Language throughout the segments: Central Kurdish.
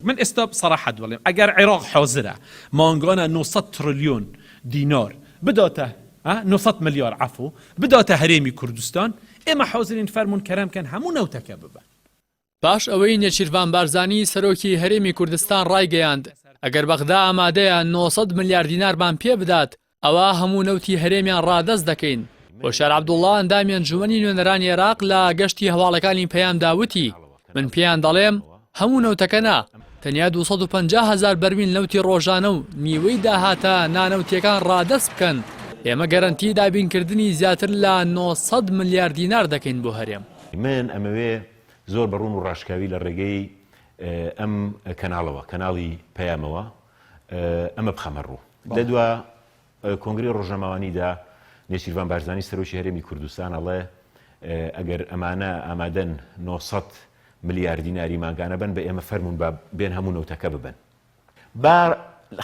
من ئێستا سەراحەت بڵێم ئەگەر عێراق حازرە مانگانە 900 ترلیۆن دینار بداتە 900 ملیار عەفو بداتە هەرێمی کوردستان ئێمە حازرین فەرموون کەرەم کەن هەموو نەوتەکە ببەن. پاش ئەوەی نێچیرڤان بارزانی سەرۆکی هەرێمی کوردستان ڕایگەیاند، ئەگەر بەغدا ئامادەیە 900 ملیار دینارمان پێ بدات، ئەوا هەموو نەوتی هەرێمیان ڕادەست دەکەین. هۆشیار عەبدوڵڵا ئەندامی ئەنجوومەنی نوێنەرانی عێراق لە گەشتی هەواڵەکانی پەیامدا وتی، من پێیان دەڵێم هەموو نەوتەکە نا، تەنیا 250 هەزار بەرمیل نەوتی ڕۆژانە و نیوەی داهاتە نانەوتییەکان ڕادەست بکەن، ئێمە گەرەنتی دابینکردنی زیاتر لە 900 ملیار دینار دەکەین بۆ هەرێم. من ئەمەوێ زۆر بە ڕوون و ڕاشکاوی لە ڕێگەی ئەم کەناڵەوە، کەناڵی پەیامەوە ئەمە بخەمە ڕوو. لە دوا کۆنگرەی ڕۆژنامەوانیدا نێچیرڤان بارزانی سەرۆکی هەرێمی کوردستان ئەڵێ ئەگەر ئەمانە ئامادەن 900 ملیار دیناری مانگانە بن بە ئێمە فەرمونون با بێن هەموو نەوتەکە ببن. با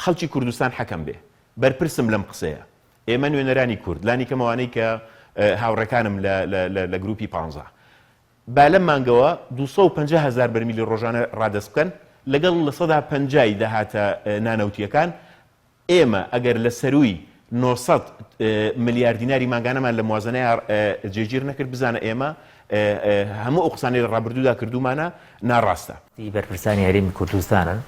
خەڵکی کوردستان حەکەم بێ. بەرپرسم لەم قسەیە. ئێمە نوێنەرانی کورد، لانیکەم ئەوانەی کە هاوڕێکانم لە گروپی پانزە، با لەم مانگەوە 250 هەزار بەرمیلی ڕۆژانە ڕادەست بکەن، لەگەڵ 50% ی داهاتە نانەوتییەکان، ئێمە ئەگەر لە سەرووی 900 ملیار دیناری مانگانەمان لە موازنەیا جێگیر نەکرد، بزانە ئێمە هەموو ئەو قسانەی لە ڕابردوودا کردوومانە ناڕاستە. بەرپرسانی هەرێمی کوردستانن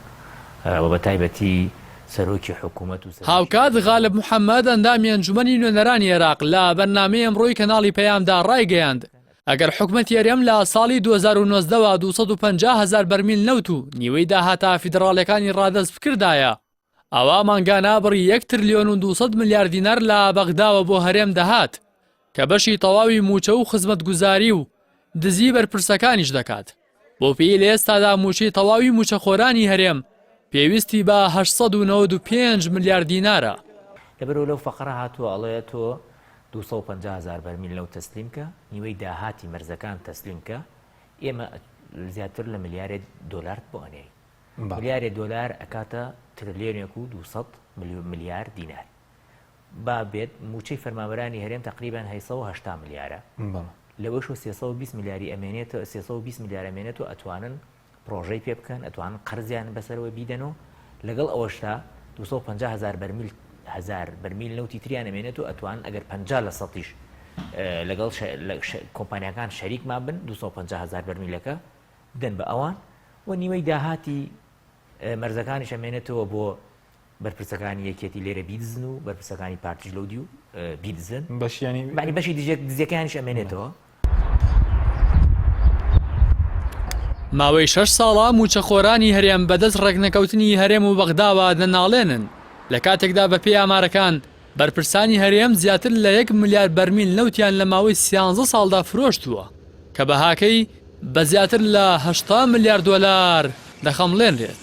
و بە تایبەتی سەرۆکی حکوومەت و سەرۆکی هاوکات غالب محەمەد ئەندامی ئەنجومەنی نوێنەرانی عێراق لە بەرنامەی ئەمڕۆی کەناڵی پەیامدا ڕایگەیاند، ئەگەر حکومەتی هەرێم لە ساڵی 2019 وە 250 هەزار بەرمیل نەوت و نیوەی داهاتە فیدڕاڵیەکانی ڕادەست بکردایە، ئەوا مانگانە بڕی یەک ترلیۆن و 200 ملیار دینار لە بەغداوە بۆ هەرێم دەهات کە بەشی تەواوی مووچە و خزمەتگوزاری و دزی بەرپرسەکانیش دەکات. بۆ پێی لە ئێستادا مووچەی تەواوی مووچەخۆرانی هەرێم پێویستی بە 895 ملیار دینارە. لەبەرئەوە لەو فەقەرە هاتووە ئەڵێ تۆ 250 هەزار بەرمیل نەوت تەسلیم کە، نیوەی داهاتی مەرزەکان تەسلیم کە، ئێمە زیاتر لە ملیارێ دۆلارت بۆ ئەنێرین. ملیارێ دۆلار ئەکاتە ترلیۆنێک و 200 ملیار دینار. با بێت مووچەی فەرمانبەرانی هەرێم تەقریبەن 880 ملیارە. لەوەشەوە 320 ملیاری ئەمێنێتەوە 320 ملیار ئەمێنێتەوە ئەتوانن پرۆژەی پێ بکەن ئەتوانن قەرزیان بەسەرەوە بیدەن و لەگەڵ ئەوەشدا 250 هەزار بەرمیل هەزار بەرمیل نەوتی تریان ئەمێنێت و ئەتوان ئەگەر 50 لە سەتیش لەگەڵ کۆمپانیاکان شەریکمان بن 250 هەزار بەرمیلەکە بدەن بە ئەوان و نیوەی داهاتی مەرزەکانیش ئەمێنێتەوە بۆ بەرپرسەکانی یەکێتی لێرە بیدزن و بەرپرسەکانی پارتیش لەو دیو بیدزن بەشیانی بەنی بەشی دزیەکانیش ئەمێنێتەوە. ماوەی شەش ساڵە مووچەخۆرانی هەرێم بەدەست ڕێکنەکەوتنی هەرێم و بەغداوە دەناڵێنن، لە کاتێکدا بەپێی ئامارەکان بەرپرسانی هەرێم زیاتر لە یەک ملیار بەرمیل نەوتیان لە ماوەی سیانزە ساڵدا فرۆشتووە کە بەهاکەی بە زیاتر لە 80 ملیار دۆلار دەخەمڵێنرێت.